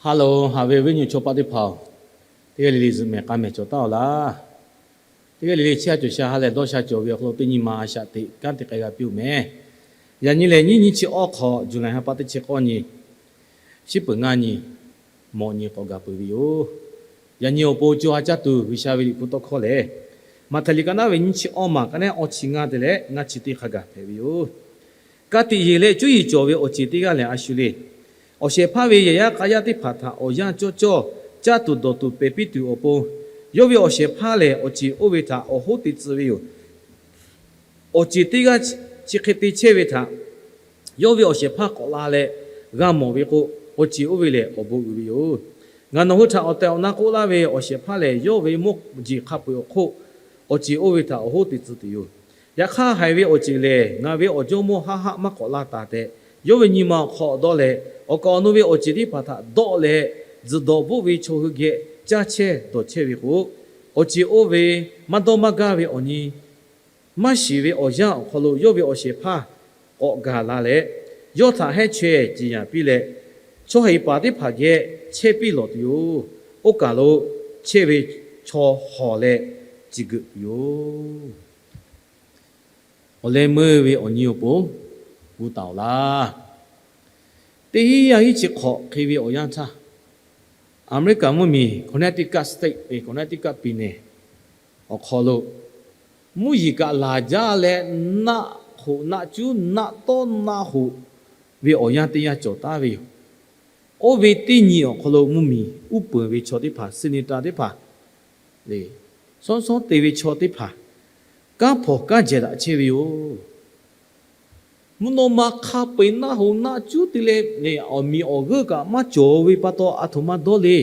Hello, haꞈ ve awˬ viˉ nyi chaw paˆ teˇ hpaˍ-oˬ, teˇ g'aˇ le le zuhꞈ mehˍ k'a mehˍ cawˬ taˍ-oˬ laˇ. Teˇ g'aˇ le le chehˇ sha cawˬ sha ha lehˬ dawˇ sha cawˬ ve awˬ hk'aw lo teˇ nyi ma a shaꞈ teꞈ kanˉ te k'ai g'a piˇ-oˬ mehˍ. Yaꞈ nyi lehˬ, nyiˇ nyiˇ chi awˇ hk'awꞈ, July ha pa teˇ chi k'awˇ nyi, shiˉ peuˬ ngaˇ nyi, mawꞈ nyi k'awꞈ gaˬ peuˬ ve yoˬ. Yaꞈ nyi awˬ pon co ha caˇ tuˬ G'uiˬsha ve Liꞈ hpu tawˇ hkawˇ lehˬ, Maꞈhtehˍ liꞈ ka naˉ ve nyiˇ chi awˇ maˬ ka naˉ awˇ chi ngaˇ te leh ngaˇ chi teˇ hk'a gaˬ hpehꞈ ve yoˬ. Ka tiꞈ yeˬ leh cuˇ yiˍ cawˬ ve awˬ ceˬ teˇ g'aˇ lehˬ a shu le. Awˬ shehˍ hpaˇ ve yehˬ yaˇ k'a yaˇ teˇ hpaˍ htaꞈ awˬ yanˇ cawˇ cawˇ caˇ tuˬ dawˬ tuˬ pehˬ piˇ tuˬ awˬ pon, yawˇ ve awˬ shehˍ hpaˇ lehˬ awˬ ceˬ oˇ ve htaꞈ awˬ hoˉ te tcuh ve yoˬ. Awˬ ceˬ teˇ g'aˇ chi hk'e te chehˇ ve htaꞈ yawˇ ve awˬ shehˍ hpaˇ k'awꞈ la leh g'a mawˬ ve k'o, awˬ ceˬ oˇ ve lehˬ awˬ bon uiˍ ve yoˬ. Ngaˬ nawˬ hui htaꞈ awˬ tehˬ awˬ na k'oˆ laˇ ve, awˬ shehˍ hpaˇ lehˬ yawˇ ve mawˇ jeˬ hk'a peu-eˬ awˬ hk'oˆ awˬ ceˬ oˇ ve htaꞈ awˬ hoˉ te tcuh tuˬ yoˬ. Yaꞈ hk'aˇ, haiˬ ve awˬ ceˬ lehˬ ngaˬ ve awˬ jawˇmawˇ haˆ haˆ maˇ k'awꞈ la taˍ tehꞈ, yawˇ ve nyi ma awˬ hk'aw dawˇ leh, awˬ kaˍ awˬ nu ve awˬ ceˬ teˇ hpaˍ htaꞈ dawˆ leh, tzuhˬ dawꞈ bvuhˆ ve chaw hui geh caˇ chehˇ dawˬ chehˇ ve k'o, awˬ ceˬ oˇ ve maˇ dawˇ maˇ gaˇ ve awˬ nyi maˇ shiˍ ve awˬ yanˇ awˬ hk'aw lo yawˇ ve awˬ shehˍ hpaˇ k'awꞈ gaˬ la leh, yawˇ htaꞈ hehnˇ chaweh ciˍ yanˍ piˇ leh, chaw heˍ paˍ teˇ hpaˍ geh chehˇ piˇ lawˬ tuˬ yoˬ. Oˇ kaˬ lo chehˇ ve chaw hawˬ leh ciˬ geuꞈ tuˬ yoˬ. Awˬ leh meuˇ ve awˬ nyi awˬ pon gu taˍ-oˬ laˇ. Teˇ hinˉ yaˇ hinˉ chi hk'awꞈ hk'e ve awˬ yanˇ htaˇ, Aˍmeˍriˆkaˍ mvuhˇmiˬ Connecticut State ve Connecticut ပြည်နယ် awˬ hk'aw lo mvuhˇ yeˬ kaꞈ laˬ jaˇ leh, naˆ hoꞈ naˆ cuˉ naˆ tawˉ naˆ hoꞈ ve awˬ yanˇ teˇ yanˇ cawˬ taˍ ve yoˬ. Oˇ ve teˇ nyi awˬ hk'aw lo mvuhˇmiˬ uˉ peunˍ ve chaw teˇ hpaˍ, senator teˇ hpaˍ lehˬ, shawˉ shawˉ te ve chaw teˇ hpaˍ kanˉ hpawnˬ kanˉ jehˬ daꞈ chehˇ ve yoˬ. Mvuhˇ naw ma hk'a peu-eˬ naˆ hoꞈ naˆ cuˉ te leh, awˬ miˬ awˬ g'euˆ kaꞈ maˇ cawˬ ve pa taw, aˬ htoꞈ ma dawˇ le.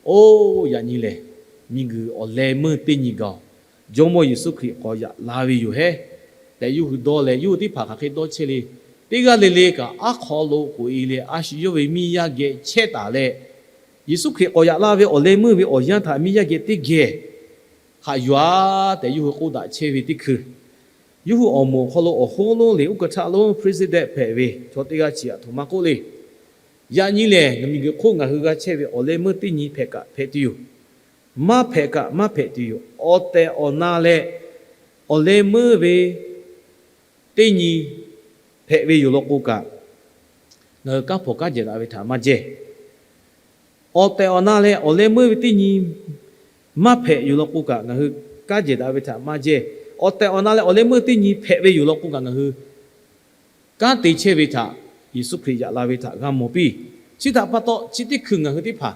Oˇ, yaꞈ nyi lehˬ, miˬguiˬ awˬ leh meuˇ teˇ nyi gaˬ-oˬ, Jawˇmawˇ Yeˍsuˆ Hkriꞈ k'awꞈ yaꞈ la ve yoˬ hehˉ tehꞈ, yawˇ hui dawˇ leh, yawˇ hui teˇ hpaˍ hk'aˬ hk'e dawˇ chehˇ le. Teˇ g'aˇ le le kaꞈ aˉ hk'aw lo k'oꞈ-e leh, a shu yawˇ ve miˇ yaˇ geh chehˇ taˍ leh, Yeˍsuˆ Hkriꞈ k'awꞈ yaꞈ la ve awˬ leh meuˇ ve awˬ yanˇ htaꞈ miˇ yaˇ geh teˇ geh haꞈ yuˬ-a tehꞈ yawˇ hui k'oˆ daꞈ chehˇ ve teˇ hkui, yawˇ hui awˬ moˍ awˬ hk'aw lo awˬ hoˉ lonˉ leh uˉ hk'aw htaˆ lonˉ president hpehꞈ ve chaw teˇ g'aˇ chi aˬ htoꞈ ma k'oˆ le. Yaꞈ nyi lehˬ, ngaˬ miˬguiˬ hk'oˆ ngaˬ hui g'a chehˇ ve awˬ leh meuˇ teˇ nyi hpehꞈ kaꞈ hpehꞈ tuˬ yoˬ. Maˇ hpehꞈ kaꞈ maˇ hpehꞈ tuˬ yoˬ. Awˬ tehˬ awˬ na leh awˬ leh meuˇ ve teˇ nyi hpehꞈ ve yoˬ law k'o kaꞈ, ngaˬ hui kanˉ hpawnˬ kanˉ jehˬ daꞈ ve htaꞈ maˇ jehˇ. Awˬ tehˬ awˬ na leh awˬ leh meuˇ ve teˇ nyi maˇ hpehꞈ yoˬ law k'o kaꞈ, ngaˬ hui kanˉ jehˬ daꞈ ve htaꞈ maˇ jehˇ. Awˬ tehˬ awˬ na leh awˬ leh meuˇ teˇ nyi hpehꞈ ve yoˬ law k'o kaꞈ, ngaˬ hui kanˉ te chehˇ ve htaꞈ Yeˍsuˆ Hkriꞈ yaꞈ la ve htaꞈ g'a mawˬ piˇ. Chi htaꞈ pa taw, chi teˇ hkui ngaˬ hui teˇ hpaˍ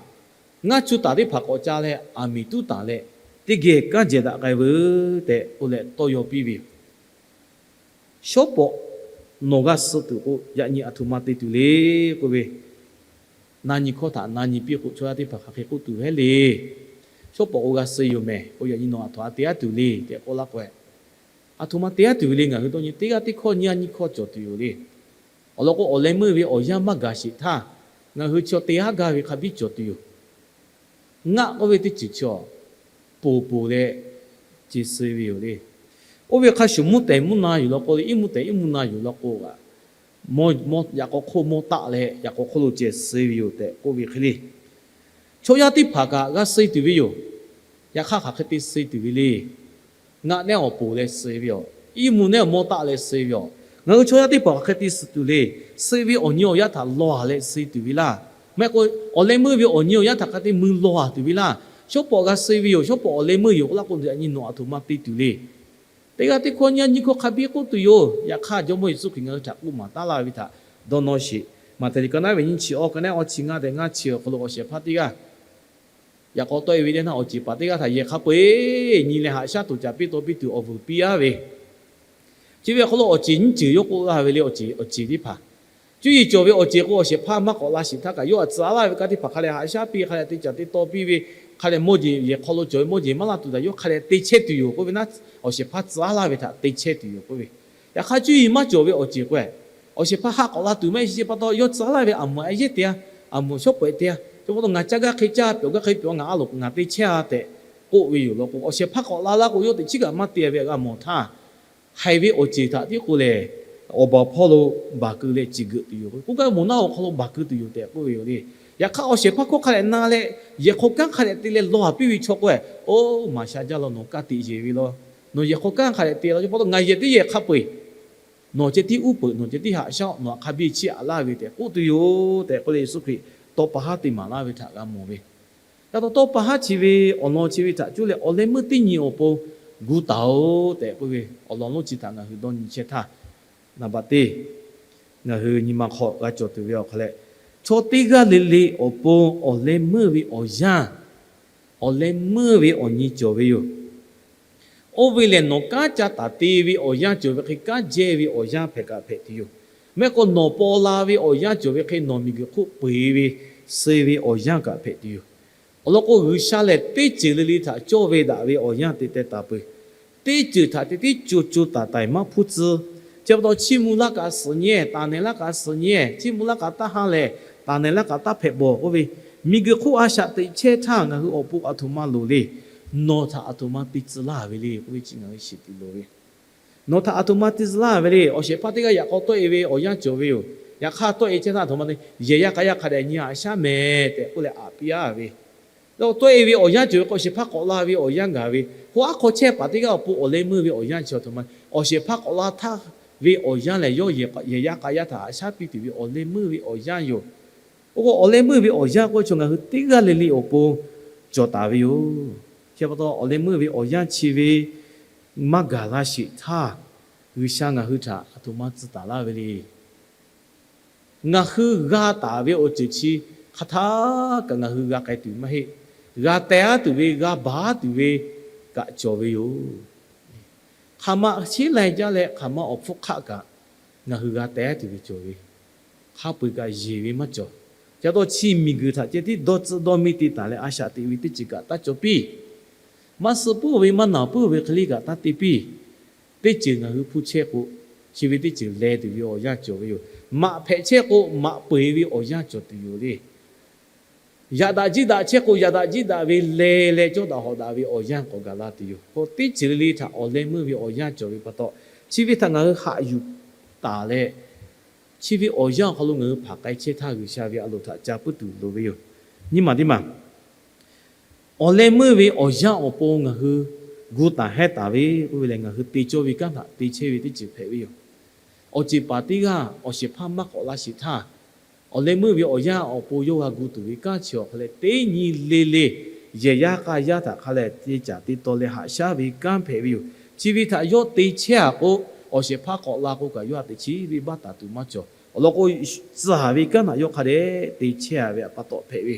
ngaˇ chu taˍ teˇ hpaˍ k'awꞈ ca leh aˬ miˍ tuˉ taˍ leh, teˇ geh kanˉ jehˬ daꞈ k'ai veuˬ tehꞈ k'oˆ leh tawˇ yaw piˇ ve yoˬ. Shawˉ pawꞈ nawˬ g'a suh tuˬ k'o, yaꞈ nyi aˬ htoꞈ ma te tuˬ le k'oˆ ve, na nyi hkawˇ htaꞈ na nyi piˇ k'o, chaw yaˇ teˇ hpaˍ hk'aˬ hk'e k'oˆ tuˬ ve le. Shawˉ pawꞈ k'o g'a suh yoˬ mehˍ k'o, yaꞈ nyi nawˬ aˬ htoꞈ ma te-a tuˬ le tehꞈ k'oˆ laˇ k'o, aˬ htoꞈ ma te-a tuˬ ve le. Ngaˬ hui dawˇ nyi teˇ g'aˇ teˇ hkawˇ nyiˇ g'aˇ nyiˇ hkawˇ cawˬ tuˬ yoˬ le. Awˬ lawn k'o, awˬ leh meuˇ ve awˬ yanˇ maˇ gaˬ sheˍ htaˇ, ngaˬ hui chaw te-a gaˇ ve hk'a biˇ cawˬ tuˬ yoˬ. Ngaˆ k'oˆ ve teˇ ceuˬ chaw ponˬ ponˬ leh ce suh ve yoˬ le. Oˇ ve hk'a shuˍ mvuhˇ tehˬ mvuhˇ na yoˬ law k'o, iˉ mvuhˇ tehˬ iˉ mvuhˇ na yoˬ law k'o, yaꞈ k'aw hk'oˆ mawˇ taˆ leh yaꞈ k'aw hk'oˆ lo ceh suh ve yoˬ tehꞈ k'oˆ ve hk'e le. Chaw yaˇ teˇ hpaˍ kaꞈ g'a suh tuˬ ve yoˬ. Yaꞈ hk'aˇ hk'aˬ hk'e te suh tuˬ ve le. Ngaˆ nehˉ awˬ ponˬ leh suh ve yoˬ. Iˉ mvuhˇ nehˉ awˬ mawˇ taˆ leh suh ve yoˬ. Ngaˬ hui chaw yaˇ teˇ hpaˍ hk'aˬ hk'e te suh tuˬ le. Suh ve awˬ nyi awˬ yanˇ htaꞈ lawˬ-a leh suh tuˬ ve laˇ. Maˇ heˆ k'o, awˬ leh meuˇ ve awˬ nyi awˬ yanˇ htaꞈ hk'a te mui lawˬ-a tuˬ ve laˇ. Shawˉ pawꞈ g'a suh ve yoˬ. Shawˉ pawꞈ awˬ leh meuˇ yoˬ k'oˆ laˇ k'o, yaꞈ nyi nawˬ aˬ htoꞈ ma te tuˬ le. Teˇ g'aˇ teˇ hkawˇ nyiˇ g'aˇ nyiˇ hkawˇ hk'a biˇ k'oˆ tuˬ yoˬ. Yaꞈ hk'aˇ, Jawˇmawˇ Yeˍsuˆ Hkriꞈ ngaˬ hui htaꞈ k'oˆ maˍ taˉ laˇ ve htaꞈ dawˇ nawˇ sheˍ. Maꞈhtehˍ liꞈ ka naˉ ve nyiˇ chi awˇ, ka naˉ awˇ chi ngaˇ tehꞈ ngaˇ chi awˬ hk'aw lo awˬ shehˍ hpaˇ teˇ g'aˇ yaꞈ k'aw tawˆ-e ve teˇ naˇ awˬ ceˬ paˍ teˇ g'aˇ htaꞈ yehˬ hk'a peu-eˬ nyi leh haꞈ shaˉ toˍ caꞈ piˇ taw piˇ tuˬ awˬ vuiˬ piˇ-a ve. Chi ve awˬ hk'aw lo awˬ ceˬ nyiˇ ceuˬ yawˇ k'oˆ laˇ ve le. Awˬ ceˬ, awˬ ceˬ teˇ hpaˍ, cuˇ yiˍ cawˬ ve awˬ ceˬ k'o, awˬ shehˍ hpaˇ maˇ k'awꞈ la sheˍ htaˇ kaꞈ, yawˇ htaꞈ tcuh-a laˇ ve kanˉ teˇ hpaˍ hk'a leh haꞈ shaˉ piˇ, hk'a leh te caˍ te taw piˇ ve, hk'a leh mawˇ jeˬ yehˬ hk'aw lo cawˬ ve mawˇ jeˬ maˇ laˇ tuˬ htaꞈ yawˇ hk'a leh te chehˇ tuˬ yoˬ k'oˆ ve naˉ, awˬ shehˍ hpaˇ tcuh-a laˇ ve htaꞈ te chehˇ tuˬ yoˬ k'oˆ ve. Yaꞈ hk'aˇ, cuˇ yiˍ maˇ cawˬ ve awˬ ceˬ k'o, awˬ shehˍ hpaˇ haˆ k'awꞈ la tuˬ maˇ heˆ. Chi pa taw yawˇ tcuh-a laˇ ve, aˬ moˍ a yehˉ te-a, aˬ moˍ shawˉ pawꞈ te-a, chi pa taw ngaˬ caˇ gaˇ hk'e caˇ, pehˬ awˬ gaˇ hk'e pehˬ, ngaˬ a loˍ ngaˬ te chehˇ-a tehꞈ k'oˆ ve yoˬ law k'o, awˬ shehˍ hpaˇ k'awꞈ la laˇ k'o, yawˇ teꞈ chiˉ kaꞈ maˇ te ve g'a mawˬ htaˇ, haiˬ ve awˬ ceˬ htaꞈ tiˉ k'o lehˬ, awˬ baˬ hpawˇ lo baˬ keu leh ciˬ geuꞈ tuˬ yoˬ. K'oˆ gaˇ ve moˬ naˆ awˬ hk'aw lo baˬ keu tuˬ yoˬ tehꞈ k'oˆ ve yoˬ le. Yaꞈ hk'aˇ, awˬ shehˍ hpaˇ hkawˇ hk'a dehꞈ na leh, yehˬ hk'aw kanˉ hk'a dehꞈ te leh lawˬ a piˇ ve chaw k'o, oˇ maˍ sha jaˇ law, nawˬ ka tiꞈ yeˬ ve law, nawˬ yehˬ hk'aw kanˉ hk'a dehꞈ te law, chi pa taw ngaˬ yehˬ teˇ yehˬ hk'a peu eˬ nawˬ ceh tiˉ uˉ peunˍ, nawˬ ceh tiˉ haꞈ shaˉ, nawˬ htaꞈ hk'a biˇ chiˇ aꞈ laˇ ve tehꞈ k'oˆ tuˬ yoˬ tehꞈ k'oˆ leh, Yeˍsuˆ Hkriꞈ tawˇ pa haˉ te maˍ laˇ ve htaꞈ g'a mawˬ ve. Yaꞈ taw tawˇ pa haˉ chi ve awˬ lawn chi ve htaꞈ cuˇ leh awˬ leh meuˇ teˇ nyi awˬ pon gu taˍ-oꞈ tehꞈ k'oˆ ve awˬ lawn lonˉ chi htaꞈ ngaˬ hui dawˇ nyi chehˇ htaˇ, naˍ baꞈ teˇ ngaˬ hui nyi ma hk'aw g'a cawˬ tuˬ ve awˬ hk'aw leh, chaw teˇ g'aˇ le le awˬ pon awˬ leh meuˇ ve awˬ yanˇ, awˬ leh meuˇ ve awˬ nyi cawˬ ve yoˬ. Oˇ ve lehˬ, nawˬ kanˉ ca taˍ te ve awˬ yanˇ cawˬ ve hk'e, kanˉ jehˇ ve awˬ yanˇ hpehꞈ kaꞈ hpehꞈ tuˬ yoˬ. Maˇ heˆ k'o, nawˬ paw la ve awˬ yanˇ cawˬ ve hk'e, nawˬ miˬguiˬ hk'oˆ peu eˬ ve suh ve awˬ yanˇ kaꞈ hpehꞈ tuˬ yoˬ. Awˬ lawn k'o, G'uiˬsha lehˬ teˇ ceuˬ le le htaꞈ cawˇ ve daꞈ ve awˬ yanˇ te teh taˍ peuˬ. Teˇ ceuˬ htaꞈ te tiˉ co co taiˍ taiˍ maˇ hpuˇ tcuh. Chi pa taw chiˇ mvuh laˇ kaꞈ suhˍ nyi-ehˬ, taˍ nehˬ laˇ kaꞈ suhˍ nyi-ehˬ, chiˇ mvuh laˇ kaꞈ taˇ ha lehˬ, taˍ nehˬ laˇ kaꞈ taˇ hpehꞈ bawˬ k'oˆ ve, miˬguiˬ hk'oˆ a shaꞈ teꞈ chehˇ htaˇ ngaˬ hui awˬ pon aˬ htoꞈ ma loˍ le. Nawˬ htaꞈ aˬ htoꞈ ma te tcuh laˇ ve le k'oˆ ve chi ngaˬ hui shiˍ tuˬ loˍ ve. Nawˬ htaꞈ aˬ htoꞈ ma te tcuh laˇ ve le. Awˬ shehˍ hpaˇ teˇ g'aˇ yaꞈ k'aw tawˆ-e ve awˬ yanˇ cawˬ ve yoˬ. Yaꞈ hk'aˇ tawˆ-e chehˇ htaˇ, aˬ htoꞈ ma te, yehˬ yaˇ k'a yaˇ hk'a dehꞈ nyi haꞈ shaˉ mehˍ tehꞈ k'oˆ leh aꞈ piˇ-a ve. Tawˆ-e ve awˬ yanˇ cawˬ ve k'o, shehˍ hpaˇ k'awꞈ la ve awˬ yanˇ gaˬ ve, k'o aˉ hk'aw chehˇ paˍ teˇ g'aˇ awˬ pon awˬ leh meuˇ ve awˬ yanˇ chi aˬ htoꞈ ma, awˬ shehˍ hpaˇ k'awꞈ la htaˇ ve awˬ yanˇ lehˬ, yawˇ yehˬ yaˇ k'a yaˇ htaꞈ haꞈ shaˉ piˇ tuˬ ve awˬ leh meuˇ ve awˬ yanˇ yoˬ. Oˇ k'o, awˬ leh meuˇ ve awˬ yanˇ k'oˆ ve chaw ngaˬ hui teˇ g'aˇ le le awˬ pon cawˬ taˍ ve yoˬ. Chi pa taw, awˬ leh meuˇ ve awˬ yanˇ chi ve maˇ gaˬ la sheˍ htaˇ, G'uiˬsha ngaˬ hui htaꞈ aˬ htoꞈ ma tcuh taˍ laˇ ve le. Ngaˬ hui g'a taˍ ve awˬ ceuˬ chi hk'aˬ htaˇ kaꞈ ngaˬ hui g'a k'ai tuˬ maˇ heˆ. G'a teh-a tuˬ ve, g'a baˬ-a tuˬ ve kaꞈ cawˬ ve yoˬ. Hk'aˬ ma sheˉ lai jaˇ leh hk'aˬ ma awˬ hpfuhˇ hk'aˆ kaꞈ ngaˬ hui g'a teh-a tuˬ ve cawˬ ve, hk'a peu-eˬ kaꞈ yeˬ ve maˇ cawˬ. Ca taw chi miˬguiˬ htaꞈ ceh tiˉ dawˇ tcuhˆ dawˇ miˇ te taˍ leh a shaꞈ teꞈ ve teˇ ceuˬ kaꞈ taˇ cawˬ piˇ. Maˇ suh puiˉ ve, maˇ naˬ puiˉ ve hk'e le kaꞈ taˇ te piˇ. Teˇ ceuˬ ngaˬ hui hpu chehˇ k'o, chi ve teˇ ceuˬ leh tuˬ ve awˬ yanˇ cawˬ ve yoˬ. Maꞈ hpehꞈ chehˇ k'o, maꞈ peu eˬ ve awˬ yanˇ cawˬ tuˬ yoˬ le. Yaꞈ daꞈ jiˇ daꞈ chehˇ k'o, yaꞈ daꞈ jiˇ daꞈ ve leh leh cawˇ daꞈ hawꞈ daꞈ ve awˬ yanˇ k'awꞈ gaˬ la tuˬ yoˬ. K'o teˇ ceuˬ le le htaꞈ awˬ leh meuˇ ve awˬ yanˇ cawˬ ve pa taw, chi ve htaꞈ ngaˬ hui haꞈ yuˬ taˍ leh, chi ve awˬ yanˇ awˬ hk'aw lo ngaˬ hui hpanˍ k'ai chehˇ htaˇ G'uiˬsha ve a loˍ htaꞈ ca puiˉ tuˬ loˍ ve yoˬ. Nyi maˬ teˇ maˬ, awˬ leh meuˇ ve awˬ yanˇ awˬ pon ngaˬ hui gu taˍ hehˉ taˍ ve k'oˆ ve lehˬ, ngaˬ hui te cawˇ ve kanˉ htaꞈ te chehˇ ve teˇ ceuˬ hpehꞈ ve yoˬ. Awˬ ceˬ paˍ teˇ g'aˇ awˬ shehˍ hpaˇ maˇ k'awꞈ la sheˍ htaˇ, awˬ leh meuˇ ve awˬ yanˇ awˬ pon yawˇ g'a gu tuˬ ve kanˉ chi awˬ hk'a leh teˇ nyi le le yehˬ yaˇ k'a yaˇ htaꞈ hk'a leh te caˍ te taw leh haꞈ shaˉ ve kanˉ hpehꞈ ve yoˬ. Chi ve htaꞈ yawˇ te chehˇ-a k'o, awˬ shehˍ hpaˇ k'awꞈ la k'o kaꞈ yawˇ htaꞈ teꞈ chiˉ venˇ baˆ taˍ tuˬ maˇ cawˬ. Awˬ lawn k'o, tcuh-a ve kanˉ htaꞈ yawˇ hk'a dehꞈ te chehˇ-a ve pa taw hpehꞈ ve.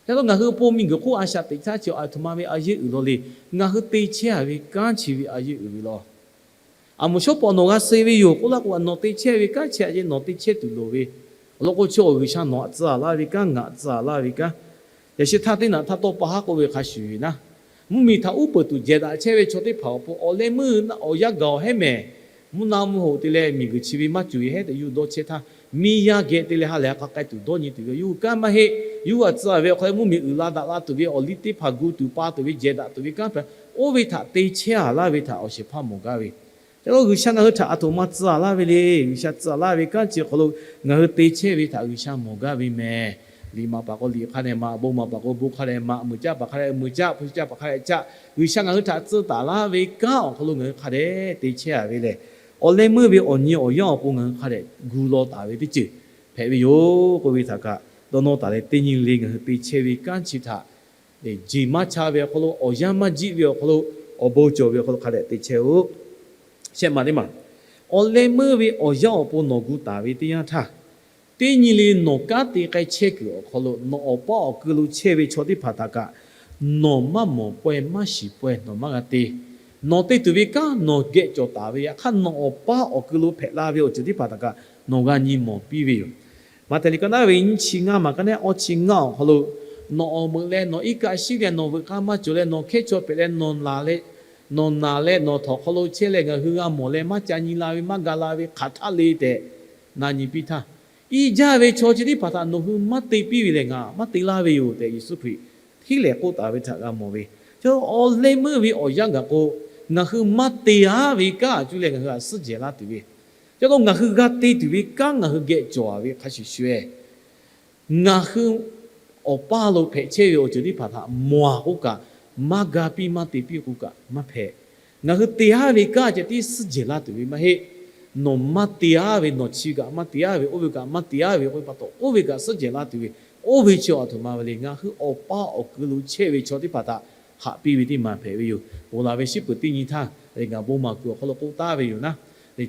Ca taw ngaˬ hui pon miˬguiˬ hk'oˆ a shaꞈ teꞈ htaˇ chi aˬ htoꞈ ma ve a yeˇ uiˍ law le. Ngaˬ hui te chehˇ-a ve kanˉ chi ve a yeˇ uiˍ ve law. Aˬ moˍ shawˉ pawˍ nawˬ g'a suh ve yoˬ k'oˆ laˇ k'o, nawˬ te chehˇ ve kanˉ chi aꞈ ce nawˬ te chehˇ tuˬ loˍ ve. Awˬ lawn k'o, chi awˬ G'uiˬsha nawˬ htaꞈ tcuh-a laˇ ve kanˉ, ngaˬ htaꞈ tcuh-a laˇ ve kanˉ. Yaꞈ sheh htaˇ teˇ naꞈ htaˇ tawˇ pa haˉ k'oˆ ve hk'a shuˍ yoˬ naˉ, mvuhˇmiˬ htaꞈ uˉ peunˍ tuˬ jehˬ daꞈ chehˇ ve chaw teˇ hpaˍ awˬ pon awˬ leh meuˇ awˬ yanˇ gaˬ-awˬ hehˉ mehˍ. Mvuhˇ naw mvuhˇ hoꞈ te leh miˬguiˬ chi ve maˇ cawˬ-e hehˉ tehꞈ yuˬ dawˇ chehˇ htaˇ, miˇ yaˇ geh te leh ha lehˬ a k'a k'ai tuˬ dawˇ nyi tuˬ ve yoˬ. Kanˉ maˇ heˆ. Yawˇ hui htaꞈ tcuh-a ve awˬ hk'aw leh mvuhˇmiˬ uiˍ la daꞈ la tuˬ ve, awˬ liˇ teˇ hpaˍ gu tuˬ pa tuˬ ve, jehˬ daꞈ tuˬ ve kanˉ hpehꞈ, oˇ ve htaꞈ te chehˇ-a laˇ ve htaꞈ awˬ shehˍ hpaˇ mawˬ gaˇ ve. Ca taw G'uiˬsha ngaˬ hui htaꞈ aˬ htoꞈ ma tcuh-a laˇ ve le. G'uiˬsha tcuh-a laˇ ve kanˉ chi awˬ hk'aw lo ngaˬ hui te chehˇ ve htaꞈ G'uiˬsha mawˬ gaˇ ve mehˍ. Liꞈ maˍ paˍ k'o liꞈ hk'a dehꞈ maˍ, bon maˍ paˍ k'o bon hk'a dehꞈ maˍ, mui caˇ paˍ hk'a dehꞈ mui caˇ, hpu caˇ paˍ hk'a dehꞈ caˇ. G'uiˬsha ngaˬ hui htaꞈ tcuh taˍ laˇ ve kanˉ awˬ hk'aw lo ngaˬ hui hk'a dehꞈ te chehˇ-a ve lehˬ, awˬ leh meuˇ ve awˬ nyi awˬ yanˇ awˬ pon ngaˬ hui hk'a dehꞈ gu law taˍ ve teˇ ceuˬ hpehꞈ ve yoˬ k'oˆ ve htaꞈ kaꞈ dawˇ nawˇ taˍ leh, teˇ nyi le ngaˬ hui te chehˇ ve kanˉ chi htaꞈ jeˬ maˇ cha ve awˬ hk'aw lo, awˬ yanˇ maˇ jiˆ ve awˬ hk'aw lo, awˬ bon cawˬ ve awˬ hk'aw lo hk'a dehꞈ te chehˇ-oˆ. Shehˆ maˬ teˇ maˬ, awˬ leh meuˇ ve awˬ yanˇ awˬ pon nawˬ gu taˍ ve teˇ yanˇ htaˇ, teˇ nyi le nawˬ kanˉ te k'ai chehˇ kuiˬ awˬ hk'aw lo nawˬ awˬ paˇ awˬ keu lo chehˇ ve chaw teˇ hpaˍ htaꞈ kaꞈ nawˬ maˇ mawˬ pawehˇ maˇ shiˍ pawehˇ nawˬ maˇ g'a te. Nawˬ te tuˬ ve kanˉ nawˬ geh cawˬ taˍ ve, yaꞈ hk'aˇ nawˬ awˬ paˇ awˬ keu lo hpehꞈ la ve awˬ ceuˬ teˇ hpaˍ htaꞈ kaꞈ nawˬ g'a nyi mawˬ piˇ ve yoˬ. Maꞈhtehˍ liꞈ ka naˉ ve nyiˇ chi ngaˇ maˬ ka neˉ awˇ chi ngaˇ awˬ hk'aw lo, nawˬ awˬ meuꞈ leh nawˬ iˉ kaˆ shiˉ leh nawˬ veuꞈ k'aˇ maˇ cawˬ leh nawˬ hkehˉ chaw hpehꞈ leh nawˬ naˬ leh, nawˬ naˬ leh nawˬ htawnˍ hk'aw lo chehˇ leh ngaˬ hui g'a mawˬ leh maˇ ca nyi la ve maˇ ga la ve hk'aˬ htaˇ le tehꞈ na nyi piˇ htaˇ, iˉ jaˇ ve chaw chi teˇ hpaˍ htaꞈ nawˬ hui maˇ te piˇ ve lehˬ ngaˬ maˇ te laˇ ve yoˬ tehꞈ Yeˍsuˆ Hkriꞈ hteˇ lehˍ k'oˆ taˍ ve htaꞈ g'a mawˬ ve. Chaw awˬ leh meuˇ ve awˬ yanˇ gaˬ k'o, ngaˬ hui maˇ te-a ve kanˉ aꞈ cuˇ leh ngaˬ hui htaꞈ suhˉ jehˬ laˇ tuˬ ve, ca taw ngaˬ hui g'a te tuˬ ve kanˉ ngaˬ hui geh cawˬ-a ve hk'a shuˍ shuˍ-eˬ, ngaˬ hui Awˬ paˇ lo hpehꞈ chehˇ ve awˬ ceuˬ teˇ hpaˍ htaꞈ mawˬ-a k'oˆ kaꞈ, maˇ ga piˇ maˇ te piˇ k'oˆ kaꞈ maˇ hpehꞈ. Ngaˬ hui te-a ve kanˉ ceh tiˉ suhˉ jehˬ laˇ tuˬ ve maˇ heˆ. Nawˬ maˇ te-a ve, nawˬ chi kaꞈ maˇ te-a ve, oˇ ve kaꞈ maˇ te-a ve k'oˆ ve pa taw, oˇ ve kaꞈ suhˉ jehˬ laˇ tuˬ ve, oˇ ve chi a htoꞈ ma ve le. Ngaˬ hui awˬ paˇ awˬ ku lo chehˇ ve chaw teˇ hpaˍ htaꞈ haꞈ piˇ ve teˇ maˬ hpehꞈ ve yoˬ. Ponˬ laˬ ve shiˉ peuˬ teˇ nyi htaˇ, ngaˬ bon maˍ kuiˬ awˬ hk'aw lo k'oˆ taˍ ve yoˬ naˉ,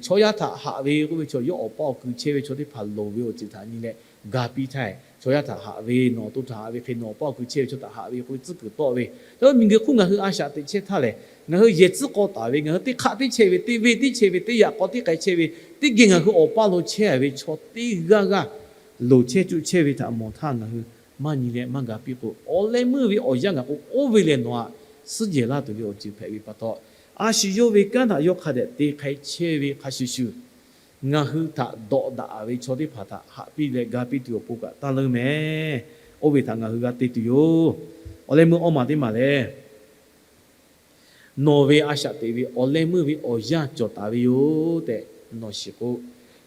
chaw yaˇ htaꞈ haꞈ ve k'oˆ ve chaw, yawˇ awˬ paˇ awˬ ku chehˇ ve chaw teˇ hpaˍ loˍ ve awˬ ceuˬ htaꞈ nyi leh ga piˇ htaˇ, chaw yaˇ htaꞈ haꞈ ve, nawˬ awˬ to htaꞈ haꞈ ve hk'e, nawˬ awˬ paˇ awˬ ku chehˇ ve chaw htaꞈ haꞈ ve k'oˆ ve tcuhˉ kuiˬ tawˆ ve, yaꞈ miˬguiˬ hk'oˆ ngaˬ hui a shaꞈ teꞈ chehˇ htaˇ lehˬ, ngaˬ hui yehˬ tcuhˉ k'aw taˍ ve, ngaˬ hui teˇ hk'aˆ teˇ chehˇ ve, teˇ venˇ teˇ chehˇ ve, teˇ yaꞈ k'aw teˇ k'ai chehˇ ve, teˇ geh ngaˬ hui awˬ paˇ lo chehˇ ve chaw teˇ g'aˇ g'aˇ loˍ chehˇ cuˆ chehˇ ve htaꞈ mawˬ htaˇ, ngaˬ hui maˇ nyi leh maˇ ga piˇ k'o, awˬ leh meuˇ ve awˬ yanˇ ngaˬ k'o, oˇ ve lehˬ nawˬ htaꞈ suhˉ jehˬ laˇ tuˬ ve awˬ ceuˬ hpehꞈ ve pa taw, a shu yawˇ ve kanˉ htaꞈ yawˇ hk'a dehꞈ te k'ai chehˇ ve hk'a shuˍ shuˍ, ngaˬ hui htaꞈ dawꞈ daꞈ ve chaw teˇ hpaˍ htaꞈ haꞈ piˇ leh ga piˇ tuˬ awˬ pon kaꞈ taˇ leuˉ mehˍ. Oˇ ve htaꞈ ngaˬ hui g'a te tuˬ yoˬ. Awˬ leh meuˇ awˇ maˬ teˇ maˬ lehˬ, nawˬ ve a shaꞈ teꞈ ve awˬ leh meuˇ ve awˬ yanˇ cawˬ taˍ ve yoˬ tehꞈ nawˬ shiˍ k'o,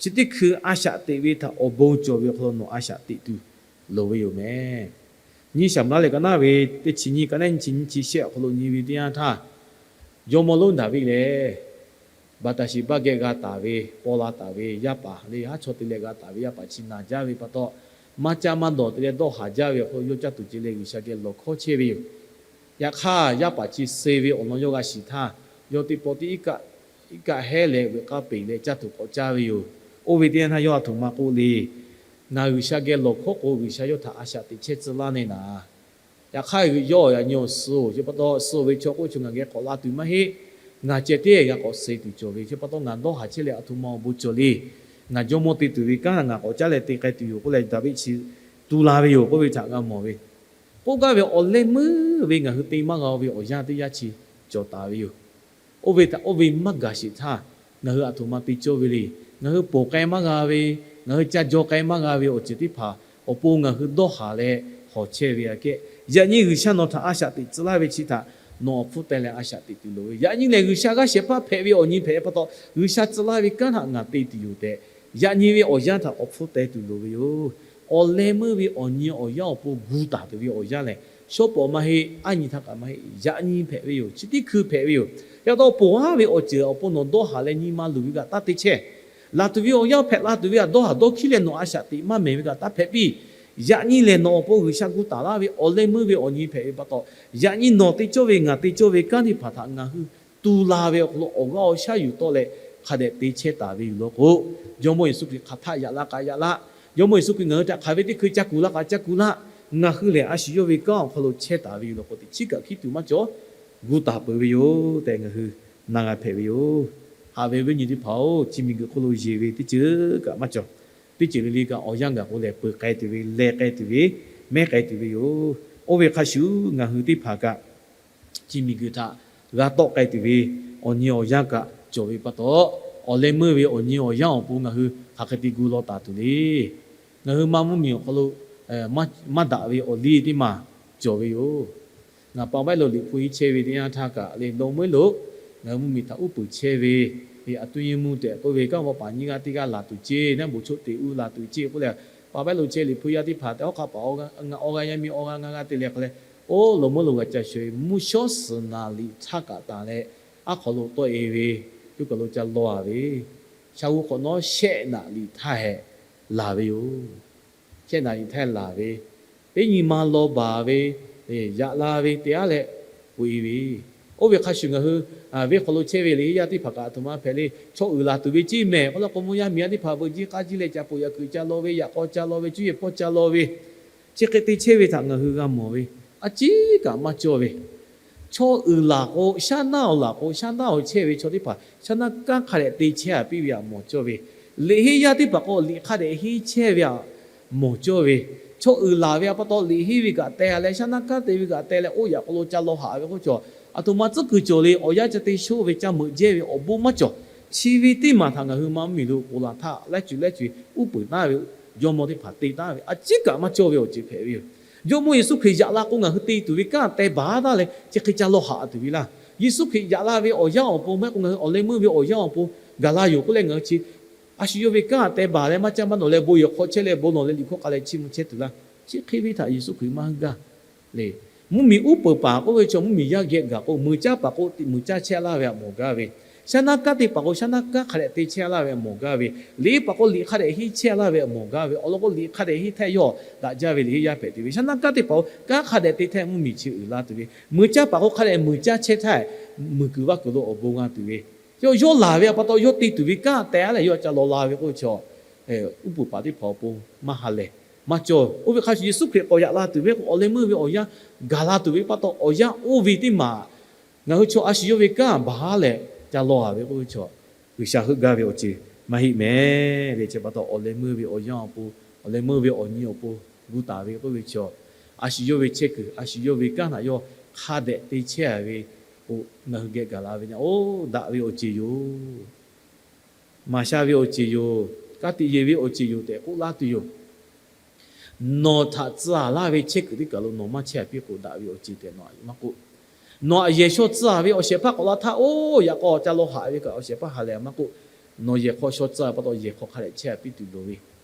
chi teˇ hkui a shaꞈ teꞈ ve htaꞈ awˬ bon cawˬ ve awˬ hk'aw lo nawˬ a shaꞈ teꞈ tuˬ loˍ ve yoˬ mehˍ. Nyiˇ Saˍmo laˇ lehˬ ka naˉ ve teˇ chi nyiˇ ka naˉ nyiˇ chi nyiˇ chi shehˆ awˬ hk'aw lo nyi ve teˇ yanˇ htaˇ, jawˇmawˇ lonˉ Daˍviˆ lehˬ, Baˍtaˍsheˍbaˆ geh g'a taˍ ve, paw la taˍ ve yaˇ paˍ le, haˉ chaw te leh g'a taˍ ve yaˇ paˍ chi naˬ jaˇ ve pa taw, maˇ caˇ maˇ dawˬ te leh dawˇ haˍ jaˇ ve awˬ hk'aw lo yawˇ caˇ tuˬ ce leh G'uiˬsha geh lawˬ hkawˇ chehˇ ve yoˬ. Yaꞈ hk'aˇ, yaˇ paˍ chi suh ve awˬ lawn yawˇ g'a shiˍ htaˇ, yawˇ teˇ pawˆ teˇ iˉ kaˆ, iˉ kaˆ hehˉ leh veuꞈ k'aˇ peˬ leh caˇ tuˬ k'awꞈ caˇ ve yoˬ. Oˇ ve teˇ yanˇ htaˇ yawˇ a htoꞈ ma k'oˆ le. Ngaˬ G'uiˬsha geh lawˬ hkawˇ k'o, G'uiˬsha yawˇ htaꞈ a shaꞈ teꞈ chehˇ tcuh laˇ neˇ naˍ. Yaꞈ hk'aˇ, yawˇ yaꞈ nyi awˬ suh-oˬ, chi pa taw suh ve chaw k'oˆ ve chaw ngaˬ geh k'awꞈ la tuˬ maˇ heˆ. Ngaˬ ceh tiˉ g'a k'awꞈ suh tuˬ cawˬ ve, chi pa taw ngaˬ dawˇ haˍ chehˇ leh a htoꞈ ma awˬ bon cawˬ le. Ngaˬ jawˇmawˇ te tuˬ ve kanˉ ngaˬ k'awꞈ caˉ leh te k'ai tuˬ yoˬ k'oˆ leh, Daˍviˆ chi tu la ve yoˬ k'oˆ ve htaꞈ g'a mawˬ ve. K'oˆ gaˇ ve awˬ leh meuˇ ve ngaˬ hui te maˇ g'a ve awˬ yanˇ teˇ yanˇ chi cawˬ taˍ ve yoˬ. Oˇ ve htaꞈ oˇ ve maˇ gaˬ sheˍ htaˇ, ngaˬ hui a htoꞈ ma te cawˇ ve le. Ngaˬ hui ponˬ k'ai maˇ g'a ve, ngaˬ hui ca jaw k'ai maˇ g'a ve awˬ ceuˬ teˇ hpaˍ awˬ pon ngaˬ hui dawˇ haˍ leh hawˬ chehˇ ve aꞈ kehˉ, yaꞈ nyi G'uiˬsha nawˬ htaꞈ a shaꞈ teꞈ tcuh laˇ ve chi htaꞈ nawˬ awˬ hpfuhˇ teh leh a shaꞈ teꞈ tuˬ loˍ ve. Yaꞈ nyi lehˬ, G'uiˬsha g'aˇ shehˍ hpaˇ hpehꞈ ve awˬ nyi hpehꞈ pa taw, G'uiˬsha tcuh laˇ ve kanˉ htaꞈ ngaˬ te tuˬ yoˬ tehꞈ, yaꞈ nyi ve awˬ yanˇ htaꞈ awˬ hpfuhˇ teh tuˬ loˍ ve yoˬ. Awˬ leh meuˇ ve awˬ nyi awˬ yanˇ awˬ pon gu taˍ tuˬ ve awˬ yanˇ lehˬ, shawˉ pawˍ maˇ heˆ, aˉ nyi htaˇ kaꞈ maˇ heˆ, yaꞈ nyi hpehꞈ ve yoˬ. Chi teˇ hkui hpehꞈ ve yoˬ. Yaꞈ taw ponˬ haˉ ve awˬ ceuˬ awˬ pon nawˬ dawˇ haˍ leh nyi ma luˬ ve kaꞈ taˇ te chehˇ. Laˬ tuˬ ve awˬ yanˇ hpehꞈ la tuˬ ve htaꞈ dawˇ haˍ dawˇ hkiˉ leh nawˬ a shaꞈ teꞈ maˇ mehˍ ve kaꞈ taˇ hpehꞈ piˇ. Yaꞈ nyi lehˬ, nawˬ awˬ pon G'uiˬsha gu taˍ laˇ ve awˬ leh meuˇ ve awˬ nyi hpehꞈ ve pa taw, yaꞈ nyi nawˬ te cawˇ ve ngaˬ te cawˇ ve kanˉ teˇ hpaˍ htaꞈ ngaˬ hui tu la ve awˬ hk'aw lo awˬ g'aˇ awˬ shaˉ yuˬ tawˆ leh hk'a dehꞈ te chehˇ taˍ ve yoˬ law k'o, Jawˇmawˇ Yeˍsuˆ Hkriꞈ hk'aˬ htaˆ yaꞈ la k'aꞈ yaꞈ laˇ. Jawˇmawˇ Yeˍsuˆ Hkriꞈ ngaˬ hui htaꞈ hk'aˬ ve teˇ hkui ca kuˬ laˇ k'aꞈ ca kuˬ laˇ. Ngaˬ hui lehˬ, a shu yawˇ ve kanˉ awˬ hk'aw lo chehˇ taˍ ve yoˬ law k'o, teꞈ chiˉ kaꞈ hkiˉ tuˬ maˇ cawˬ, gu taˍ peuˬ ve yoˬ tehꞈ ngaˬ hui na g'a hpehꞈ ve yoˬ. Haꞈ ve awˬ viˉ awˬ nyi teˇ hpaˍ-oˬ, chi miˬguiˬ hk'oˆ lo yeˬ ve teˇ ceuˬ kaꞈ maˇ cawˬ. Teˇ ceuˬ le le kaꞈ awˬ yanˇ gaˬ k'o lehˬ, peuˬ k'ai tuˬ ve, leh k'ai tuˬ ve, mehˉ k'ai tuˬ ve yoˬ. Oˇ ve hk'a shuˍ, ngaˬ hui teˇ hpaˍ kaꞈ chi miˬguiˬ htaꞈ g'a tawˆ k'ai tuˬ ve awˬ nyi awˬ yanˇ kaꞈ cawˬ ve pa taw, awˬ leh meuˇ ve awˬ nyi awˬ yanˇ awˬ pon ngaˬ hui hk'aˬ hk'e te gu law taˍ tuˬ le. Ngaˬ hui maˇ mvuhˇmiˬ awˬ hk'aw lo maˇ daꞈ ve awˬ liˇ teˇ maˬ cawˬ ve yoˬ. Ngaˬ pa vaiˉ lo Liꞈ hpu henˇ chehˇ ve teˇ yanˇ htaˇ kaꞈ le, dawˇ meuˉ lo ngaˬ hui mvuhˇmiˬ htaꞈ uˉ peunˍ chehˇ ve, a tuˇ nyi mvuhˇ tehꞈ k'oˆ ve kanˉ vawˆ paˍ nyiˇ g'aˇ teˇ g'aˇ laˬ tuˬ ceˇ, naˉ bon choˆ te uˉ laˬ tuˬ ceˇ k'oˆ leh, pa vaiˉ lo chehˇ Liꞈ hpu yaˇ teˇ hpaˍ tehꞈ hawˉ hk'aˆ paˍ awˬ g'aˇ, ngaˬ awˬ g'aˇ yaˇ miˇ awˬ g'aˇ ngaˇ g'aˇ te leh hk'a leh, oˇ lawˬ meuˉ lo g'a ca sho-eˬ mvuhˇ shawˉ suhˍ naˍ liꞈ htaˇ kaꞈ taˍ leh, aˉ hk'aw lo tawˆ-e ve, yawˇ kaˬ lo ca law-a ve, shaˍ g'uˇ hk'awꞈ nawˉ shehˆ naˍ liꞈ htaˇ hehꞈ laˬ ve yoˬ. Shehˆ naˍ liꞈ htaˇ laˬ ve, teˇ nyi ma law baˬ ve, yaꞈ la ve te aˉ leh k'oꞈ-e ve. Oˇ ve hk'a shuˍ ngaˬ hui venˇ hk'aw lo chehˇ ve liꞈ henˇ yaˇ teˇ hpaˍ kaꞈ a htoꞈ ma hpehꞈ le, chaw uiˍ laˬ tuˬ ve ceˇ mehˍ k'oˆ leh k'o, mvuhˇ yaˇ miˬ yaˇ teˇ hpaˍ veuꞈ jiˇ k'aˇ jiˇ leh ca poꞈ yaꞈ kuiˬ ca law ve, yaꞈ k'aw ca law ve, cuˇ yiˍ pawˇ ca law ve, chi hk'e te chehˇ ve htaꞈ ngaˬ hui g'a mawˬ ve, a ciˉ kaꞈ maˇ cawˇ ve. Chaw uiˍ laˬ k'o, shaˉ naˇ awˬ laˬ k'o, shaˉ naˇ awˬ chehˇ ve chaw teˇ hpaˍ shaˉ naˇ kanˉ hk'a dehꞈ te chehˇ-a piˇ ve htaꞈ mawˬ cawˇ ve, liꞈ henˇ yaˇ teˇ hpaˍ k'o, liꞈ hk'a dehꞈ henˇ chehˇ ve htaꞈ mawˬ cawˇ ve, chaw uiˍ laˬ ve a pa taw liꞈ henˇ ve kaꞈ teh leh, shaˉ naˇ kanˉ te ve kaꞈ teh leh, oˇ yaꞈ k'aw lo ca law haꞈ ve k'oˆ cawˬ, a htoꞈ ma tcuhˉ kuiˬ cawˬ le, awˬ yanˇ ca te shoˆ ve ca meuꞈ jehˇ ve awˬ bon maˇ cawˬ. Chi ve teˇ maˬ htaꞈ ngaˬ hui maˇ mvuhˇmiˬ lo ponˬ laˬ htaˇ laiˉ ceuˬ laiˉ ceuˬ uˉ peunˍ taˍ ve, jawˇmawˇ teˇ hpaˍ te taˍ ve, a ciˉ kaꞈ maˇ cawˇ ve awˬ ceuˬ hpehꞈ ve yoˬ. Jawˇmawˇ Yeˍsuˆ Hkriꞈ yaꞈ la k'o, ngaˬ hui te tuˬ ve kanˉ teh baˬ taˍ leh chi hk'e ca law haꞈ tuˬ ve laˇ. Yeˍsuˆ Hkriꞈ yaꞈ la ve awˬ yanˇ awˬ pon maˇ heˆ k'o, ngaˬ hui awˬ leh meuˇ ve awˬ yanˇ awˬ pon gaˬ la yoˬ k'oˆ leh, ngaˬ hui chi a shu yawˇ ve kanˉ teh baˬ leh maˇ caˇ maˇ dawˬ leh bon yehˬ hk'aw chehˇ leh bon lawˬ leh liꞈ hkawˇ k'a leh chiˇ mvuh chehˇ tuˬ laˇ. Chi hk'e ve htaꞈ Yeˍsuˆ Hkriꞈ maˇ g'aˇ le. Mvuhˇmiˬ uˉ peunˍ paˍ k'oˆ ve chaw mvuhˇmiˬ yaˇ geh gaˬ k'o, muiˬ caˇ paˍ k'o muiˬ caˇ chehˇ laˇ ve htaꞈ mawˬ gaˇ ve, shaˉ naˉ kanˉ te paˍ k'o shaˉ naˉ kanˉ hk'a dehꞈ te chehˇ laˇ ve htaꞈ mawˬ gaˇ ve, liꞈ paˍ k'o liꞈ hk'a dehꞈ henˇ chehˇ laˇ ve htaꞈ mawˬ gaˇ ve, awˬ lawn k'o liꞈ hk'a dehꞈ henˇ htaˇ yawˇ daꞈ jaˇ ve liꞈ henˇ yaˇ hpehꞈ tuˬ ve, shaˉ naˉ kanˉ te paˍ k'o kanˉ hk'a dehꞈ te htaˇ mvuhˇmiˬ chi uiˍ la tuˬ ve, muiˬ caˇ paˍ k'o hk'a dehꞈ muiˬ caˇ chehˇ htaˇ, muiˬ kuiˬ vaˇ kuiˬ lo awˬ bon g'a tuˬ ve, yawˇ yawˇ laˬ ve pa taw yawˇ te tuˬ ve kanˉ tehꞈ leh yawˇ ca law la ve k'oˆ ve chaw, uˉ peunˍ paˍ teˇ hpaˍ awˬ pon maˇ ha lehˬ, maˇ cawˇ. Oˇ ve hk'a shuˍ Yeˍsuˆ Hkriꞈ k'awꞈ yaꞈ la tuˬ ve k'o, awˬ leh meuˇ ve awˬ yanˇ gaˬ la tuˬ ve pa taw, awˬ yanˇ oˇ ve teˇ maˬ ngaˬ hui chaw a shu yawˇ ve kanˉ baˬ leh ca law a ve k'oˆ ve chaw, G'uiˬsha heuˆ gaˇ ve awˬ ceuˬ maˇ heˆ mehˍ le. Chi pa taw awˬ leh meuˇ ve awˬ yanˇ awˬ pon, awˬ leh meuˇ ve awˬ nyi awˬ pon gu taˍ ve k'oˆ ve chaw, a shu yawˇ ve chehˇ kuiˬ, a shu yawˇ ve kanˉ htaꞈ yawˇ hk'a dehꞈ te chehˇ a ve k'o, ngaˬ hui geh gaˬ la ve naˆ, oˇ daꞈ ve awˬ ceuˬ yoˬ. Maˍ sha ve awˬ ceuˬ yoˬ. Ka tiꞈ yeˬ ve awˬ ceuˬ yoˬ tehꞈ k'oˆ laˇ tuˬ yoˬ. Nawˬ htaꞈ tcuh a laˇ ve chehˇ kuiˬ teˇ kaˬ lo nawˬ maˇ chehˇ a piˇ k'o, daꞈ ve awˬ ceuˬ tehꞈ nawˬ maˇ k'oˆ. Nawˬ aꞈ yehˬ shaw tcuh a ve awˬ shehˍ hpaˇ k'awꞈ la htaˇ, oˇ yaꞈ k'aw ca law haꞈ ve kaꞈ awˬ shehˍ hpaˇ ha lehˬ maˇ k'oˆ. Nawˬ yehˬ hk'aw shaw tcuh a pa taw yehˬ hk'aw hk'a dehꞈ chehˇ a piˇ tuˬ loˍ ve,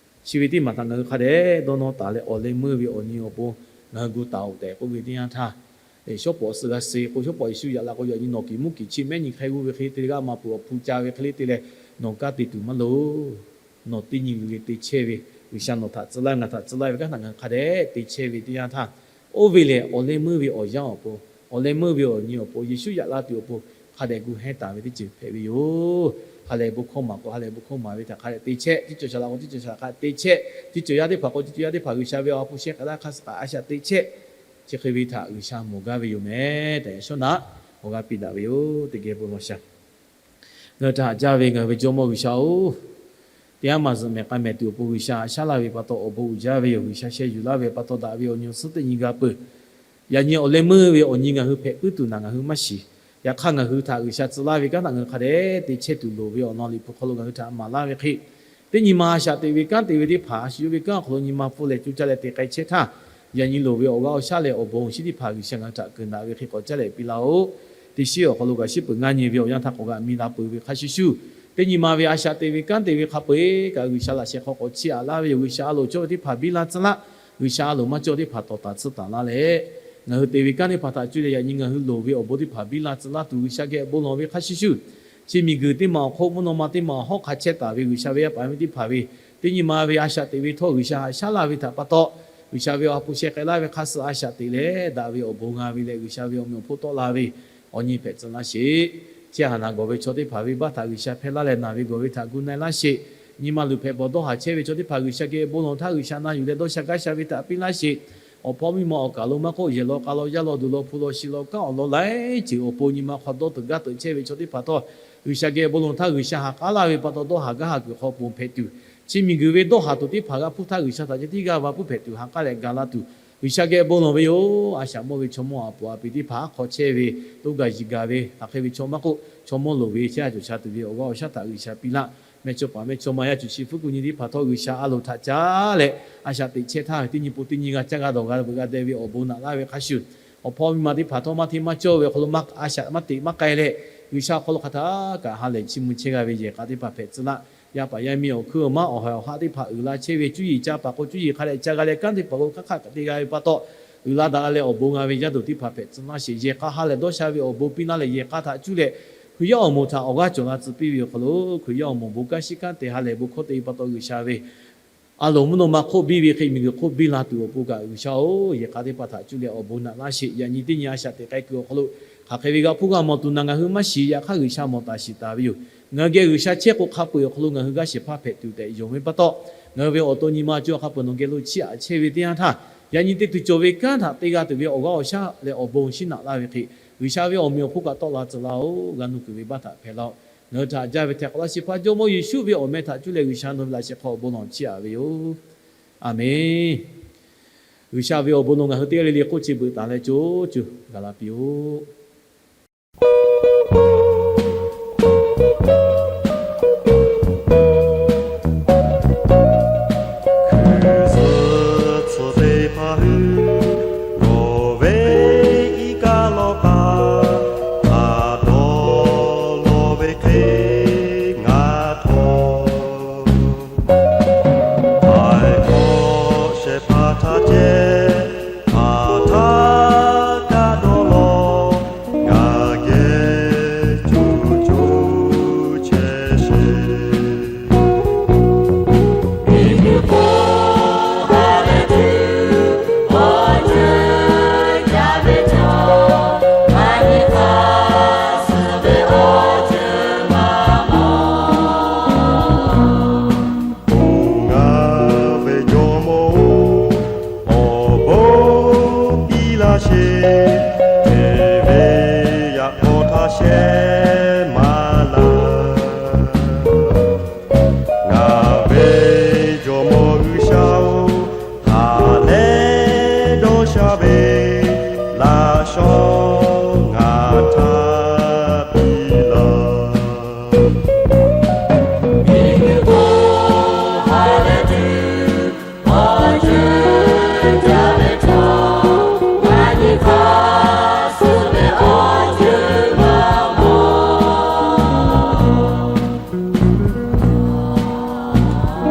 chi ve teˇ maˬ htaꞈ ngaˬ hui hk'a dehꞈ dawˇ nawˇ taˍ leh awˬ leh meuˇ ve awˬ nyi awˬ pon ngaˬ hui gu taˍ oꞈ tehꞈ k'oˆ ve teˇ yanˇ htaˇ, shawˉ pawˍ suh g'a suh k'o, shawˉ pawˍ Yeˍsuˆ yaꞈ la k'o, yaꞈ nyi nawˬ kiˬ muˉ kiˬ chi mehˉ nyi hk'e g'uˇ ve hk'e le te leh g'aˇ ma peuˬ awˬ hpu ca ve hk'e le te leh, nawˬ ka te tuˬ maˇ loˍ. Nawˬ teˇ nyi g'uiˬ le te chehˇ ve, G'uiˬsha nawˬ htaꞈ tcuh laˇ ve ngaˬ htaꞈ tcuh laˇ ve kanˉ htaꞈ ngaˬ hui hk'a dehꞈ te chehˇ ve teˇ yanˇ htaˇ, oˇ ve lehˬ awˬ leh meuˇ ve awˬ yanˇ awˬ pon, awˬ leh meuˇ ve awˬ nyi awˬ pon, Yeˍsuˆ yaꞈ la tuˬ awˬ pon hk'a dehꞈ gu hehnˇ taˍ ve teˇ ceuˬ hpehꞈ ve yoˬ. Ha lehˬ bon hkawˇ maˍ k'o ha lehˬ bon hkawˇ maˍ ve htaꞈ hk'a dehꞈ te chehˇ, teˇ cawˬ shaˍ laꞈ k'o teˇ cawˬ shaˍ laꞈ hk'a dehꞈ te chehˇ, teˇ cawˬ yaˇ teˇ hpaˍ k'o teˇ cawˬ yaˇ teˇ hpaˍ G'uiˬsha ve awˬ ha hpu sheh k'ai laˇ hk'aˇ suh kaꞈ a shaꞈ te chehˇ. Chi hk'e ve htaꞈ G'uiˬsha mawˬ gaˇ ve yoˬ mehˍ tehꞈ shawˉ naꞈ awˬ g'aˇ piˇ daꞈ ve yoˬ. Teˇ geh bon lawˬ shaˍ. Ngaˬ hui htaꞈ haꞈ jaˇ ve ngaˬ hui ve Jawˇmawˇ G'uiˬsha-oˬ, teˇ yanˇ maˬ zuhꞈ mehˬ k'ai mehˍ tuˬ awˬ pon G'uiˬsha haꞈ shaˉ laˇ ve pa taw awˬ bon uiˍ jaˇ ve yoˬ. G'uiˬsha sheh yuˬ laˇ ve pa taw daꞈ ve awˬ nyi awˬ suhˉ teˇ nyi g'a peuˬ. Yaꞈ nyi awˬ leh meuˇ ve awˬ nyi ngaˬ hui hpehꞈ puiˉ tuˬ naˬ ngaˬ hui maˇ shiˍ. Yaꞈ hk'aˇ ngaˬ hui htaꞈ G'uiˬsha tcuh laˇ ve kanˉ htaꞈ ngaˬ hui hk'a dehꞈ te chehˇ tuˬ loˍ ve awˬ lawn Liꞈ hpu hk'aw lo ngaˬ hui htaꞈ maˍ laˇ ve hk'e, teˇ nyi ma a shaꞈ teꞈ ve kanˉ te ve teˇ hpaˍ a shu yawˇ ve kanˉ awˬ hk'aw lo nyi ma pfuhˇ leh co caˇ leh te k'ai chehˇ htaˇ, yaꞈ nyi loˍ ve awˬ g'aˇ awˬ shaˉ leh awˬ bon awˬ shinˉ teˇ hpaˍ G'uiˬsha ngaˬ hui htaꞈ keunˍ daꞈ ve hk'e k'awꞈ caˇ leh piˇ laˇ-oˆ. Teˇ shinˉ awˬ hk'aw lo kaꞈ shiˉ peuˬ ngaˇ nyi ve awˬ yanˇ htaˇ k'awꞈ g'aꞈ mi la peuˬ ve hk'a shuˍ shuˍ, teˇ nyi ma ve a shaꞈ teꞈ ve kanˉ te ve hk'a peu-eˬ kaꞈ G'uiˬsha laꞈ sheh hk'aw k'awꞈ chiˇ aꞈ laˇ ve yoˬ. G'uiˬsha a loˍ cawˇ ve teˇ hpaˍ biˇ la tcuh laˇ. G'uiˬsha a loˍ maˇ cawˇ teˇ hpaˍ tawˍ taˍ tsuhˇ taˍ laˇ leh, ngaˬ hui te ve kanˉ teˇ hpaˍ htaꞈ cuˇ leh yaꞈ nyi ngaˬ hui loˍ ve awˬ bon teˇ hpaˍ biˇ la tcuh laˇ tuˬ G'uiˬsha geh bon lawˬ ve hk'a shuˍ shuˍ, chi miˬguiˬ teˇ maˬ awˬ hk'oˆ mvuhˇ naw ma teˇ maˬ awˬ hawˉ hk'a chehˇ taˍ ve G'uiˬsha ve yaˇ paˍ yaˇ miˇ teˇ hpaˍ ve teˇ nyi ma ve a shaꞈ teꞈ ve htawˇ G'uiˬsha haꞈ shaˉ laˇ ve htaꞈ pa taw, G'uiˬsha ve awˬ ha hpu sheh k'ai laˇ ve hk'a suh a shaꞈ teꞈ leh daꞈ ve awˬ bon g'a ve leh G'uiˬsha ve awˬ meꞈ awˬ hponˇ tawˆ la ve awˬ nyi hpehꞈ tcuh laˇ sheˍ. Chi haˍ naˍ gawˬ ve chaw teˇ hpaˍ ve baˆ htaꞈ G'uiˬsha hpehˇ laˇ leh naˬ ve gawˬ ve htaꞈ gu na-e laˇ sheˍ. Nyi ma luˬ hpehꞈ bawˬ dawˇ haˍ chehˇ ve chaw teˇ hpaˍ G'uiˬsha geh bon lawˬ htaˇ G'uiˬsha na yuˬ leh dawˇ sha gaˇ sha ve htaꞈ piˇ laˇ sheˍ. Awˬ hpawˇ miˇ ma awˬ kaˬ lo maˇ k'oˆ, yehˬ law k'a law yaˇ law duˬ law hpu law shi law kanˉ awˬ lawn laiˉ ceuˬ awˬ pon nyi ma hk'aw dawˇ teuꞈ gaˇ teuꞈ chehˇ ve chaw teˇ hpaˍ htawˇ, G'uiˬsha geh bon lawˬ htaˇ G'uiˬsha ha k'aˉ laˇ ve pa taw dawˇ haˍ gaˇ haˍ kuiˬ hk'aw ponˬ hpehꞈ tuˬ, chi miˬguiˬ ve dawˇ haˍ tuˬ teˇ hpaˍ g'a hpuˇ htaˇ G'uiˬsha htaꞈ ceh tiˉ g'aˇ va puiˉ hpehꞈ tuˬ ha k'aˉ leh ga laˇ tuˬ, G'uiˬsha geh bon lawˬ ve yoˬ. A shaꞈ mawˇ ve chaw mawˇ aꞈ poˍ aꞈ piˍ teˇ hpaˍ aˉ hk'aw chehˇ ve toˇ gaˬ yiˬ gaˬ ve hk'aˬ hk'e ve chaw maˇ k'oˆ, chaw mawˇ loˍ ve chehˇ a cawˬ sha tuˬ ve awˬ g'aˇ awˬ shaˉ htaꞈ G'uiˬsha piˇ laˇ. Mehˇchawˇpaˍ mehˇchawˇma yaˇ cuˬ chi hpfuhˇ kuˬ nyi teˇ hpaˍ htawˇ G'uiˬsha a loˍ htaꞈ caˉ leh a shaꞈ teꞈ chehˇ htaˇ, teˇ nyi pon teˇ nyi g'a caˇ g'a dawˬ g'a veuꞈ g'a deh ve awˬ bon naꞈ laˇ ve hk'a shuˍ, awˬ hpawˇ miˇ ma teˇ hpaˍ htawˇ maˇ hteˇ maˇ cawˇ ve awˬ hk'aw lo maˇ a shaꞈ maˇ teꞈ maˇ k'ai leh, G'uiˬsha awˬ hk'aw lo hk'aˬ htaˇ kaꞈ ha lehˬ chiˇ mvuh chehˇ g'a ve yehˬ k'a teˇ hpaˍ hpehꞈ tcuh laˇ. Yaˇ paˍ yaˇ miˇ awˬ hkuiˉ awˬ maˉ awˬ haiˬ awˬ haˆ teˇ hpaˍ uiˍ la chehˇ ve cuˇ yiˍ ca paˍ k'o cuˇ yiˍ hk'a dehꞈ ca g'a leh kanˉ teˇ hpaˍ k'o hk'aˬ hk'aˆ kaꞈ te g'a ve pa taw, uiˍ la daꞈ la leh awˬ bon g'a ve yaˇ duˬ teˇ hpaˍ hpehꞈ tcuh laˇ sheˍ. Yehˬ k'a ha lehˬ dawˇ sha ve awˬ bon piˇ laˇ leh yehˬ k'a htaꞈ cuˇ leh Hkriꞈ yaˇ awˬ moˍ htaꞈ awˬ g'aˇ cawˬ la tcuh piˇ ve awˬ hk'aw lo, Hkriꞈ yaˇ awˬ moˍ bon kanˉ shiˉ kanˉ te ha lehˬ bon hkawˇ te ve pa taw G'uiˬsha ve a loˍ mvuhˇ naw ma hk'oˆ biˇ ve hk'e miˬguiˬ hk'oˆ biˇ la tuˬ awˬ pon kaꞈ G'uiˬsha-oˬ, yehˬ k'a teˇ hpaˍ htaꞈ cuˇ leh awˬ bon naꞈ laˇ sheˍ. Yaꞈ nyi teˇ nyi a shaꞈ teꞈ k'ai kuiˬ awˬ hk'aw lo hk'aˬ hk'e ve g'a hpuˇ g'a mawˬ tuˬ naˬ ngaˬ hui maˇ shiˍ. Yaꞈ hk'aˇ G'uiˬsha mawˬ taˍ shiˍ taˍ ve yoˬ. Ngaˬ hui geh G'uiˬsha chehˇ k'o hk'a peu-eˬ awˬ hk'aw lo ngaˬ hui g'aˇ shehˍ hpaˇ hpehꞈ tuˬ tehꞈ yonˍ ve pa taw, ngaˬ hui ve awˬ to nyi ma cawˇ hk'a peu-eˬ nawˬ geh lo chiˇ aꞈ chehˇ ve teˇ yanˇ htaˇ, yaꞈ nyi te tuˬ cawˬ ve kanˉ htaꞈ te g'a tuˬ ve awˬ g'aˇ awˬ shaˉ leh awˬ bon shiˉ naꞈ laˇ ve hk'e, G'uiˬsha ve awˬ meꞈ awˬ hponˇ kaꞈ tawˆ la tcuh laˇ-oˬ. G'a nuˇ kuiˬ ve baˆ htaꞈ hpehꞈ laˇ-oˆ. Ngaˬ hui htaꞈ jaˇ ve hteh k'awꞈ laˇ shehˍ hpaˇ Jawˇmawˇ Yeˍsuˆ ve awˬ meh htaꞈ cuˇ leh G'uiˬsha nawˬ ve laꞈ shehˍ hk'aw awˬ bon lawˬ chiˇ aꞈ ve yoˬ. Aˬmenˍ. G'uiˬsha ve awˬ bon nawˬ ngaˬ hui teˇ g'aˇ le le k'oˆ chi beuꞈ taˍ leh co co gaˬ la piˇ-oˆ. Hkui zuhꞈ tcuhˍ teˇ hpaˍ hui, nawˬ ve iˉ kaˆ lawˇ k'aˆ htaꞈ dawˇ law ve hk'e ngaˬ htawˇ, Htaiˍ hkawꞈ shehˍ hpaˇ htaꞈ ceh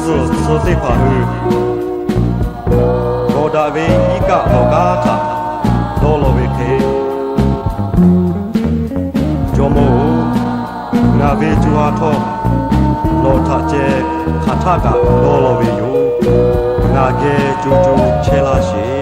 suh teˇ hpaˍ hui, gawˬ daꞈ ve iˉ kaˆ awˬ kanˉ htaꞈ dawˇ law ve hk'e, Jawˇmawˇ-oˬ, ngaˬ ve co ha htawˇ nawˬ htaꞈ ceh hk'aˬ htaˆ kaꞈ dawˇ law ve yoˬ. Ngaˬ geh co co chehˇ laˇ sheˍ.